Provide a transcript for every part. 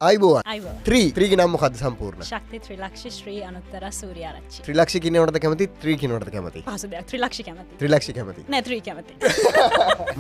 ආයුබෝවන්. Three three නම මොකද්ද සම්පූර්ණ? ශක්ති ත්‍රිලක්ෂි ශ්‍රී අනුත්තර සූර්යාරච්චි. ත්‍රිලක්ෂි කියනවටද කැමති ත්‍රී කියනවටද කැමති? පහසු දෙයක්. ත්‍රිලක්ෂි කැමති. ත්‍රිලක්ෂි කැමති. නෑ ත්‍රී කැමති.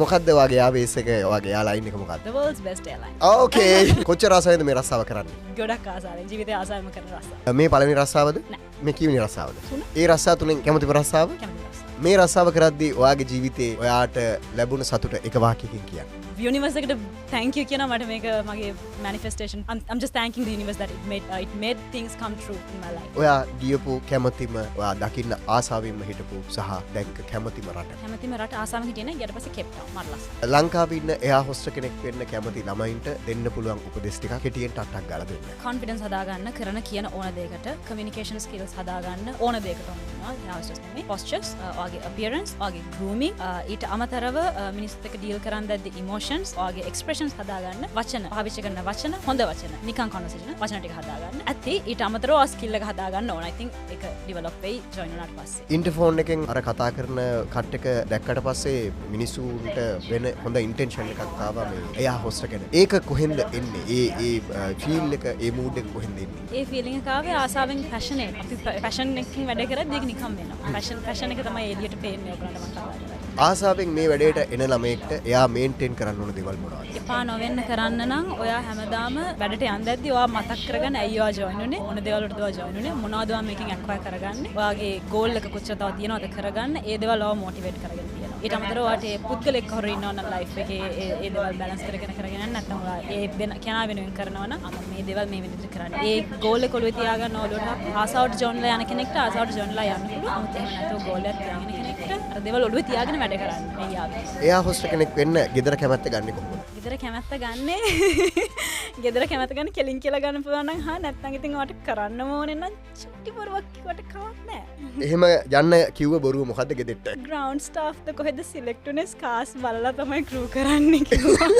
මොකද්ද ඔයාගේ ආවේශ එක, ඔයාගේ එයාලයින් එක මොකද්ද? The world's best airline. Okay. කොච්චර ආසයිද මේ රස්සාව කරන්න? ගොඩක් ආසාවෙන්. ජීවිතේ ආසාවෙන්ම කරන රස්සාව. මේ පළවෙනි රස්සාවද? නෑ. මේ කීවෙනි රස්සාවද? තුන. ඒ රස්සාව තුනෙන් කැමතිම රස්සාව? කැමති රස්සාව. මේ රස්සාව කරද්දී ඔයාගේ ජීවිතේ ඔයාට ලැබුණ සතුට එක වාක්‍යයකින් කියන්න. යුනිවර්ස් එකට thank you කියනවා මට මේක මගේ manifestation. I'm just thanking the universe that it made things come true in my life. ඔයා ගියපු කැමතිම, ඔයා දකින්න ආසාවෙන්ම හිටපු සහ දැක්ක කැමතිම රට? කැමතිම රට ආසාවෙන් හිටියේ නෑ, ඊට පස්සේ කේප් ටවුන් මාර ලස්සනයි. ලංකාවේ ඉන්න එයා හොස්ටර් කෙනෙක් වෙන්න කැමති ළමයින්ට දෙන්න පුළුවන් උපදෙස් ටිකක් කෙටියෙන් ටක් ටක් ගාලා දෙන්න. කොන්ෆිඩන්ස් හදාගන්න, කරන කියන ඕන දෙයකට, කමියුනිකේෂන් ස්කිල්ස් හදාගන්න ඕන දෙයකට ඕන වෙනවා. එයා හොස්ටර්ස් නෙමෙයි. පොස්චර්ස්, ඔයාගේ අපියරන්ස්, ඔයාගේ ගෲමින්, ඊට අමතරව මිනිස්සුත් එක්ක ඩීල් කරන් දැද්දි ඉමෝෂන්ස්, ඔයාගේ එක්ස්ප්‍රෙෂන්ස් හදාගන්න, වචන පාවිච්චි කරන වචන, හොඳ වචන, නිකන් කන්වර්සේෂන් වචන ටික හදාගන්න. ඇති ඊට අමතරව ඔයා ස්කිල් එක හදාගන්න ඕන. I think ඒක ඩෙවලොප් වෙයි ජොයින් වුණාට පස්සේ. ඉන්ටර්ෆෝන් එකෙන් අර කතා කරන කට් එක දැක්කට පස්සේ මිනිස්සුන්ට වෙන හොඳ ඉන්ටෙන්ෂන් එකක් ආවා මේ එයා හොස්ටර් ගැන. ඒක කොහෙන්ද එන්නේ? ඒ ඒ ෆීල් එක, ඒ මූඩ් එක කොහෙන්ද එන්නේ? ඒ ෆීලිං එක ආවේ ආසාවෙන්, පැෂනේට්. අපි පැෂන් එකකින් වැඩ කරද්දී ඒක නිකන් වෙනවා. පැෂන් එක තමයි එළියට පේන්නේ ඔයගොල්ලන්ට මම කතා කරන්නේ. ආසාවෙන් මේ වැඩේට එන ළමයෙක්ට එයා මේන්ටේන් කරන්න ඕන දේවල් මොනවද? එපා නොවෙන්න කරන්න නම් ඔයා හැමදාම වැඩට යන දැද්දි ඔයා මතක් කරගන්න ඇයි ඔයා ජොයින් වුනේ, මොන දේවල් වලටද ඔයා ජොයින් වුනේ, මොනවද ඔයා මේකෙන් ඇක්වයර් කරගන්නේ, ඔයාගේ ගෝල් එක කොච්චර තව තියෙනවද කරගන්න, ඒ දේවල් ඔයා මොටිවේට් කරගෙන තියෙනවා. ඊට අමතරව ඔයාට ඒ පුද්ගලෙක් කවුරු ඉන්නවා නම් ලයිෆ් එකේ ඒ ඒ දේවල් බැලන්ස් කරගෙන කරගෙන යන්න, නැත්නම් ඔයා ඒ වෙන කෙනා වෙනුවෙන් කරනවා නම් මම මේ දේවල් මේ විදිහට කරන්නේ. ඒ ගෝල් එක ඔළුවේ තියාගන්න ඔළුවට ආසාවට ජොයින් වෙලා යන කෙනෙක්ට ආසාවට ජොයින් වෙලා යන්න පුළුවන්. නමුත් එහෙම නැතුව ගෝල් එකක් තියාගෙන කෙනෙක්ට අර දේවල් ඔළුවේ තියාගෙන වැඩ කරන්න මේ යාවේ. එයා හොස්ටර් කෙනෙක් වෙන්න ගෙදර කැමැත්ත ගන්නෙ කොහොමද? ගෙදර කැමැත්ත ගන්නෙ ගෙදර කැමැත්ත ගන්න කෙලින් කියලා ගන්න පුළුවන් නම් හා, නැත්නම් ඉතින් ඔයාට කරන්න ඕනේ නම් චුට්ටි බොරුවක් කිව්වට කමක් නෑ. එහෙම යන්න කිව්ව බොරුව මොකද්ද ගෙදරට? ග්‍රවුන්ඩ් ස්ටාෆ්ද කොහෙද සිලෙක්ට් වුනේ ස්කාස් බලලා තමයි ක්‍රූ කරන්නේ කිව්වා.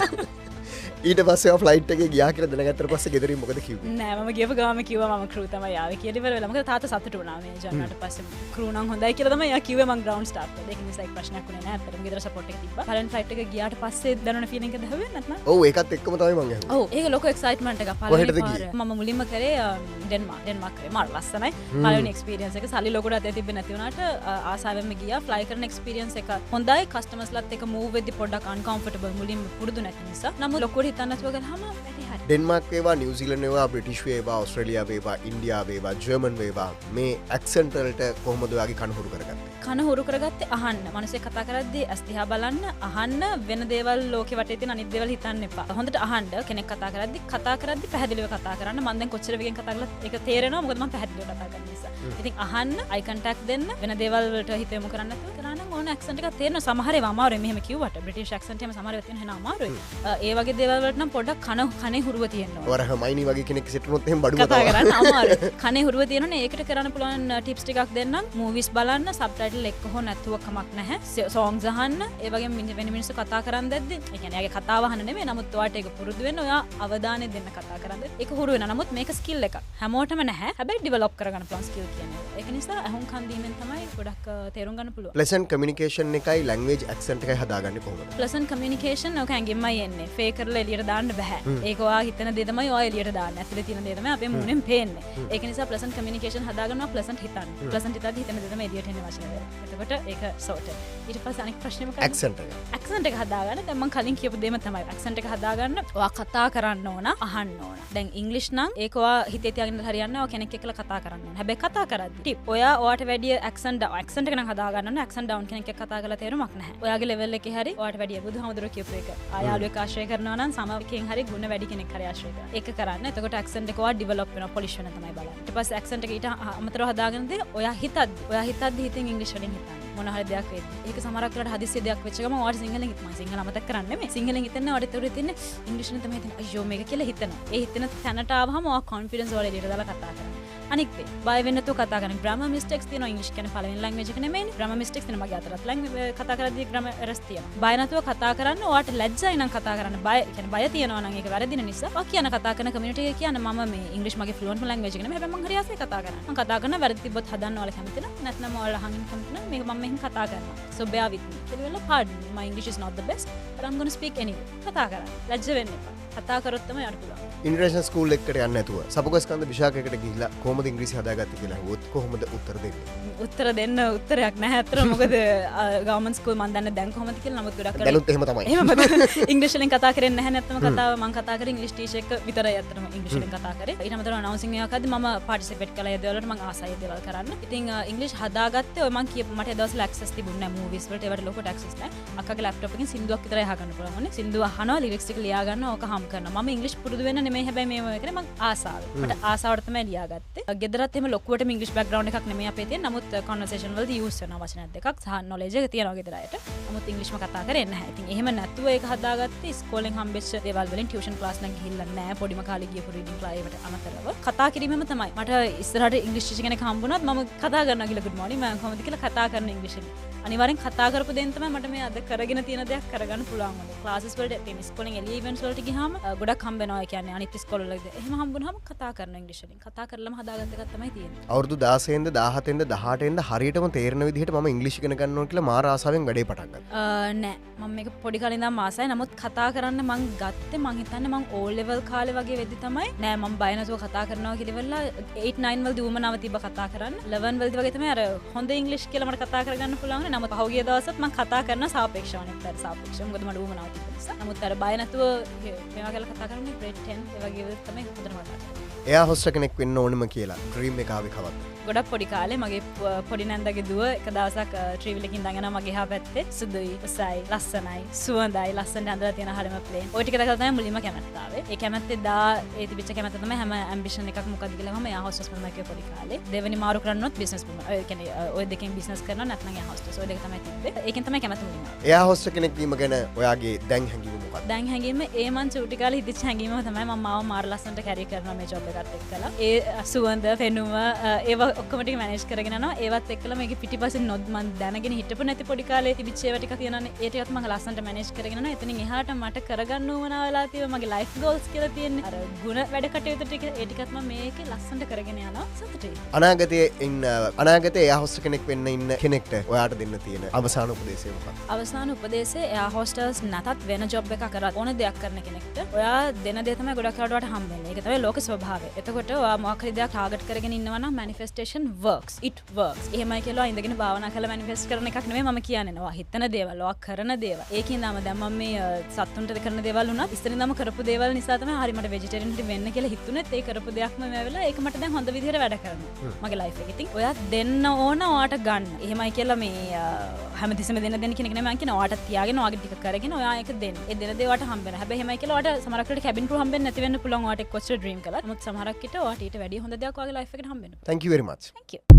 ඊට පස්සේ ඔයා ෆ්ලයිට් එකේ ගියා කියලා දැනගත්තට පස්සේ ගෙදරින් මොකද කිව්වේ? නෑ මම ගියපු ගාම කිව්වා මම ක්‍රූ තමයි ආවේ කියලා ඉවර වෙලා. මොකද තාත්තා සතුටු වුණා මේ ජොයින් වුණාට පස්සේ ක්‍රූ නම් හොඳයි කියලා තමයි එයා කිව්වේ. මං ග්‍රවුන්ඩ් ස්ටාෆ් කියලා. ඒක නිසා ඒක ප්‍රශ්නයක් වුණේ නෑ. ඇත්තටම ගෙදර සපෝට් එක තිබ්බා. පළවෙනි ෆ්ලයිට් එක ගියාට පස්සේ දැනුණ ෆීලිං එක දැහුවේ නැත්නම්? ඔව් ඒකත් එක්කම තමයි මං ඇහුවේ. ඔව් ඒක ලොකු එක්සයිට්මන්ට් එකක්. කොහෙටද පළවෙනි ගියේ? පාර මම මුලින්ම කරේ ඩෙන්මාර්ක් කරේ. මාර ලස්සනයි. පළවෙනි එක්ස්පීරියන්ස් එක සල්ලි ලොකුට අතේ තිබ්බේ නැති වුණාට ආසාවෙන්ම ගියා. ෆ්ලයි කරන එක්ස්පීරියන්ස් එක හොඳයි. කස්ටමර්ස්ලත් එක්ක මූව් වෙද්දි පොඩ්ඩක් අන්කම්ෆර්ටබල් මුලින්ම පුරුදු නැති නිසා. නමුත් ලොකුවට හිතන්න නැතුව ගලහම වැඩි හරි. ඩෙන්මාර්ක් වේවා, නිව්සීලන්ත වේවා, බ්‍රිටිෂ් වේවා, ඔස්ට්‍රේලියා වේවා, ඉන්දියා වේවා, ජර්මන් වේවා, මේ ඇක්සන්ට් වලට කොහොමද ඔයාගේ කන හුරු කරගත්තේ? කන හුරු කරගත්තේ අහන්න. මිනිස්සු කතා කරද්දී ඇස් දිහා බලන්න, අහන්න, වෙන දේවල් ලෝකෙ වටේ තියෙන අනිත් දේවල් හිතන්න එපා. හොඳට අහන්න. කෙනෙක් කතා කරද්දී පැහැදිලිව කතා කරන්න. මම දැන් කොච්චර වේගෙන් කතා කළත් ඒක තේරෙනවා. මොකද මම පැහැදිලිව කතා කරන නිසා. ඉතින් අහන්න, අයි කන්ටැක්ට් දෙන්න, වෙන දේවල් වලට හිත යොමු කරන්න නැතුව කරා නම් ඕන ඇක්සන්ට් එකක් තේරෙනවා. සමහර ඒවා අමාරුයි. මෙහෙම කිව්වට බ්‍රිටිෂ් ඇක්සන්ට් එහෙම සමහර ඒවා තියෙන හැන අමාරුයි. ඒ වගේ දේවල් වලට නම් පොඩ්ඩක් කනේ හුරුව තියෙන්න ඕන. ඔර හමයිනි වගේ කෙනෙක් සෙට් වුණොත් එහෙම බඩුව කතා තමයි. කරන්න අමාරුයි. කනේ හුරුව තියෙනවනේ. ඒකට කරන්න පුළුවන් ටිප්ස් ටිකක් දෙන්නම්. මූවිස් බලන්න, සබ්ටයිටල් එක්ක හෝ නැතුව කමක් නැහැ. සෝංග්ස් අහන්න, ඒ වගේම වෙන මිනිස්සු කතා කරන් දැද්දි, ඒ කියන්නේ එයාගේ කතාව අහන්න නෙමෙයි, නමුත් ඔයාට ඒක පුරුදු වෙන්න ඔයා අවධානය දෙන්න කතා කරන් දැද්දි. ඒක හුරු වෙනවා. නමුත් මේක ස්කිල් එකක්. හැමෝටම නැහැ. හැබැයි ඩෙවලොප් කරගන්න පුළුවන් ස්කිල් කියන්නේ. ඒක නිසා ඇහුම්කන් දීමෙන් තමයි ගොඩක් තේරුම් ගන්න පුළුවන්. ප්ලසන්ට් කමියුනිකේෂන් එකයි ලැන්ග්වේජ් ඇක්සන්ට් එකයි හදාගන්නේ කොහොමද? ප්ලසන්ට් කමියුනිකේෂන් ඔක ඇඟින්මයි එන්නේ. ෆේක් කරලා එළියට දාන්න බෑ. ඒක ඔයා හිතන දේ තමයි ඔයා එළියට දාන්නේ. ඇතුලේ තියෙන දේ තමයි අපේ මූණෙන් පේන්නේ. ඒක නිසා ප්ලසන්ට් කමියුනිකේෂන් හදාගන්නවා ප්ලසන්ට් හිතන්න. ප්ලසන්ට් හිතද්දි හිතන දේ තමයි එළියට එන්නේ වචන වලින්. එතකොට ඒක සෝටඩ්. ඊට පස්සේ අනෙක් ප්‍රශ්නේ මොකක්ද? ඇක්සන්ට් එක. ඇක්සන්ට් එක හදාගන්න. දැන් මං කලින් කියපු දේම තමයි. ඇක්සන්ට් එක හදාගන්න ඔයා කතා කරන්න ඕන, අහන්න ඕන. දැන් ඉංග්‍රීසි නම් ඒක ඔයා හිතේ තියාගෙන හරියන්නේ නැහැ. ඔයා කෙනෙක් එක්කලා කතා කරන්න ඕන. හැබැයි කතා කරද්දි ටිප් ඔයා ඔයාට වැඩිය ඇක්සන්ට් එක නම් හදාගන්න ඕන. ඇක්සන්ට් ඩවුන් කෙනෙක් එක්ක කතා කරලා තේරුමක් නැහැ. ඔයාගේ ලෙවල් එකේ හරි ඔයාට වැඩිය බුදුහාමුදුරුවෝ කියපු එක. ආ යාළුවෙක් ආශ්‍රය කරනවා නම් සම එකෙන් හරි ගුණ වැඩි කෙනෙක් හරි ආශ්‍රය කරන්න. ඒක කරන්න. එතකොට ඇක්සන්ට් එක ඔයා ඩෙවලොප් වෙනවා, පොලිෂ් වෙන තමයි බලන්නේ. ඊට පස්සේ ඇක්සන්ට් එක ඊට අමතරව හදාගෙන දේ ඔයා හිතද්දි හිතින් ඉංග්‍රීසි වලින් හිතන්න. මොන හරි දෙයක් වෙද්දි. ඒක සමහරක් වෙලාවට හදිස්සිය දෙයක් වෙච්ච ගමන් ඔයාට සිංහලෙන් මම සිංහල අමතක කරන්නේ නෙමෙයි. සිංහලෙන් හිතන්නේ ඔයාට ඒතකොට හිතෙන්නේ ඉංග්‍රීසි වලින් තමයි හිතෙන්නේ. අයියෝ මේක කියලා හිතනවා. ඒ හිතෙන තැනට ආවහම ඔයා කොන්ෆිඩන්ස් ඔයාලා එළියට දාලා කතා කරන්න. අනික් දේ බය වෙන්නේ නැතුව කතා කරන්න. ග්‍රැමර් මිස්ටේක්ස් තියෙනවා. ඉංග්‍රීසි කියන්නේ පළවෙනි ලැන්ග්වේජ් එක නෙමෙයිනේ. ග්‍රැමර් මිස්ටේක්ස් තියෙනවා. මගේ අතරත් ලැන්ග්වේජ් කතා කරද්දී ග්‍රැමර් එරර්ස් තියෙනවා. බය නැතුව කතා කරන්න. ඔයාට ලැජ්ජයි නම් කතා කරන්න. බය කියන්නේ බය තියෙනවා නම් ඒක වැරදින නිසා. ඔයා කියන කතා කරන කමියුනිටි එක කියන්න මම මේ ඉංග්‍රීසි මගේ ෆ්ලුවන්ට් ලැන්ග්වේජ් එක නෙමෙයි. හැබැයි මං හරි ආසයි කතා කරන්න. මං කතා කරන වැරදි තිබ්බොත් හදන්න ඔයාලා කැමති නම්, නැත්නම් ඔයාලා අහන්න කැමති නම් මේක මම මෙහෙම කතා කරනවා. So bear with me. කියලා වෙලා pardon my English is not the best but But I'm going to speak anyway. කතා කරන්න. ලැජ්ජ වෙන්න එපා. කතා කරොත් තමයි යාට පුළුවන්. ඉන්ටර්නැෂනල් ස්කූල් එකකට යන්න නැතුව සපුගස්කන්ද විශාඛයකට ගිහිල්ලා කොහොමද ඉංග්‍රීසි හදාගත්තේ කියලා අහුවොත් කොහොමද උත්තර දෙන්නේ? උත්තර දෙන්න උත්තරයක් නැහැ අතර. මොකද ගවර්න්මන්ට් ස්කූල් මන් දන්නේ දැන් කොහොමද කියලා. නමුත් ගොඩක් අර දැනුත් එහෙම තමයි. එහෙමම ඉංග්‍රීසි වලින් කතා කරන්නේ නැහැ නැත්තම කතාව. මං කතා කරේ ඉංග්‍රීසි ටීචර් එක්ක විතරයි අතරම ඉංග්‍රීසි වලින් කතා කරේ. ඊට අමතරව අනවුන්සින් එකක් ආද්දි මම පාටිසිපේට් කළා ඒ දේවල් වලට. මං ආසයි ඒ දේවල් කරන්න. ඉතින් ඉංග්‍රීසි හදාගත්තේ ඔය මං කියපු මට ඒ දවස්වල ඇක්සස් තිබුණේ නැහැ මූවිස් වලට. ඒවට ලොකුට ඇක්සස් නැහැ. අක්කගේ ලැප්ටොප් එකෙන් සින්දුවක් විතරයි අහගන්න පුළුවන් වුණේ. සින්දුව අහනවා, ලිරික්ස් ටික ලියා ගන්නවා, ඕක හම් කරනවා. මම ඉංග්‍රීසි පුරුදු වෙන්න නෙමෙයි හැබැයි මේ ඔය කරේ මං ආසාවෙන්. මට ආසාවට තමයි ලියාගත්තේ. ගෙදරත් එහෙම ලොකුවටම ඉංග්‍රීසි බෑග්ග්‍රවුන්ඩ් එකක් නෙමෙයි අපේ තියෙන්නේ. නමුත් කන්වර්සේෂන් වලදී යූස් වෙනවා වචන දෙකක් සහ නොලෙජ් එක තියෙනවා ගෙදර අයට. නමුත් ඉංග්‍රීසිම කතා කරේ නැහැ. ඉතින් එහෙම නැතුව ඒක හදාගත්තේ ඉස්කෝලෙන් හම්බෙච්ච දේවල් වලින්. ටියුෂන් ක්ලාස් නම් ගිහිල්ලා නැහැ. පොඩිම කාලේ ගියපු රීඩින් ක්ලාස් ඒවට අමතරව කතා කිරීමම තමයි. මට ඉස්සරහට ඉංග්‍රීසි ටීචර් කෙනෙක් හම්බුණත් මම කතා කරනවා කියලා ගුඩ් මෝර්නින් මම කොහොමද කියලා කතා කරන ඉංග්‍රීසියෙන්. අනිවාර්යෙන් කතා කරපු දෙයින් තමයි මට මේ අද කරගෙන තියෙන දෙයක් කරගන්න පුළුවන් වුණේ. ක්ලාසස් වලට තියෙන ඉස්කෝලෙන් එළිය ඉවෙන්ට්ස් වලට ගියාම ගොඩක් හම්බ වෙනවා. ඒ කියන්නේ අනිත් ඉස්කෝල වලද එහෙම හම්බුනහම කතා කරන ඉංග්‍රීසි වලින්. කතා කරලම හදාගත්ත එකක් තමයි තියෙන්නේ. අවුරුදු 16 න්ද 17 න්ද 18 න්ද හරියටම තේරෙන විදිහට මම ඉංග්‍රීසි ඉගෙන ගන්න ඕන කියලා මාර ආසාවෙන් වැඩේ පටන් ගත්තා. නෑ මම මේක පොඩි කාලේ ඉඳන්ම ආසයි. නමුත් කතා කරන්න මං ගත්තේ මං හිතන්නේ මං O level කාලේ වගේ වෙද්දි තමයි. නෑ මං බය නැතුව කතා කරනවා කියලා ඉවරලා 8 9 වලදී උවමනාව තිබ්බ කතා කරන්න. 11 වලදී වගේ තමයි අර හොඳ ඉංග්‍රීසි කියලා මට කතා කරගන්න පුළුවන් වුණේ. නමුත් පහුගිය දවසත් මං කතා කරන සාපේක්ෂව අනිත් අයට සාපේක්ෂව. මොකද මට උවමනාව තිබ්බ නිසා. නමුත් අර බය නැතුව මේවා කියලා කතා කරන්නේ ග්‍රේඩ් 10 ඒ වගේ වෙද්දි තමයි හොඳටම කතා කරන්නේ. එයා හොස්ටර් කෙනෙක් වෙන්න ඕනම කියලා ඩ්‍රීම් එක ආවේ කවද්ද? ගොඩක් පොඩි කාලේ මගේ පොඩි නැන්දගේ දුව එක දවසක් ට්‍රීවිල් එකකින් ඉඳන් යනවා මගේ එහා පැත්තේ. සුදුයි, උසයි, ලස්සනයි, සුවඳයි, ලස්සනට ඇඳලා තියෙන හරිම ප්ලේන්. ඔය ටික දැකලා තමයි මුලින්ම කැමැත්ත ආවේ. ඒ කැමැත්තේ දා ඒ තිබිච්ච කැමැත්ත තමයි හැම ඇම්බිෂන් එකක් මොකද්ද කියලා මම එයා හොස්ටස් වුණා කිව්ව පොඩි කාලේ. දෙවෙනි මාරු කරන්නොත් බිස්නස් වුමන්. ඔය කියන්නේ ඔය දෙකෙන් බිස්නස් කරනවා නැත්නම් එයා හොස්ටස්. ඔය දෙක තමයි තිබ්බේ. ඒකෙන් තමයි කැමැත්ත මුලින්ම ආවේ. එයා හොස්ටර් කෙනෙක් වීම ගැන ඔයාගේ දැන් හැඟීම මොකක්ද? දැන් හැඟීම ඒ මං චූටි කාලේ හිතිච්ච හැඟීම තමයි මම මාව මාර ලස්සනට කැරි කරනවා මේ ජොබ් එකත් එක්කලා. ඒ සුවඳ, පෙනුම ඒවා ඔක්කොම ටික මැනේජ් කරගෙන යනවා. ඒවත් එක්කලා මේකේ පිටිපස්සෙන් මං දැනගෙන හිටපු නැති පොඩි කාලේ තිබිච්ච ඒවා ටික තියෙනවානේ. ඒ ටිකත් මං ලස්සනට මැනේජ් කරගෙන යනවා. එතනින් එහාට මට කරගන්න උවමනා වෙලා තියෙව මගේ ලයිෆ් ගෝල්ස් කියලා තියෙන්නේ. අර ගුණ වැඩ කටයුතු ටික ඒ ටිකත් මම මේකේ ලස්සනට කරගෙන යනවා. සතුටුයි. අනාගතයේ ඉන්න අනාගතයේ එයා හොස්ටර් කෙනෙක් වෙන්න ඉන්න කෙනෙක්ට ඔයාට දෙන්න තියෙන අවසාන උපදේශය මොකක්ද? අවසාන උපදේශය එයා හොස්ටර්ස් නැතත් වෙන ජොබ් එකක් කරත් ඕන දෙයක් කරන කෙනෙක්ට ඔයා දෙන දේ තමයි ගොඩක් වෙලාවට ඔයාට හම්බ වෙන්නේ. ඒක තමයි ලෝක ස්වභාවය. එතකොට ඔයා මොකක් හරි දෙයක් ටාගට් කරගෙන ඉන්නවා නම් manifestation works. It works. එහෙමයි කියලා ඉඳගෙන භාවනා කරලා මැනිෆෙස්ට් කරන එකක් නෙමෙයි මම කියන්නේ. ඔයා හිතන දේවල්, ඔයා කරන දේවල්. ඒකින් තමයි දැන් මම මේ සත්තුන්ට කරන දේවල් වුණත් ඉස්සර ඉඳන්ම කරපු දේවල් නිසා තමයි හරි මට වෙජිටේරියන් හරි වෙන්න කියලා හිතුනේත් ඒ කරපු දෙයක්ම මේ වෙලාව ඒක මට දැන් හොඳ විදිහට වැඩ කරනවා. මගේ ලයිෆ් එකේ. ඉතින් ඔයා දෙන්න ඕන ඔයාට ගන්න. එහෙමයි කියලා මේ හැමතිස්සෙම දෙන්න දෙන්න කියන එක නෙමෙයි මං කියන්නේ. ඔයාට තියාගෙන ඔයාගේ ටික කරගෙන ඔයා ඒක දෙන්න. ඒ දෙන දේ ඔයාට හම්බ වෙනවා. හැබැයි එහෙමයි කියලා ඔයාට සමහරක් වෙලාවට කැබින් ක්‍රූ හම්බෙන්නේ නැති වෙන්න පුළුවන් ඔයාට කොච්චර ඩ්‍රීම් කළත්. නමුත් සමහරක් විට ඔයාට ඊට වැඩිය හොඳ දෙයක් ඔයාගේ ලයිෆ් එකට හම්බ වෙන්න පුළුවන්. Thank you very much. Thank you.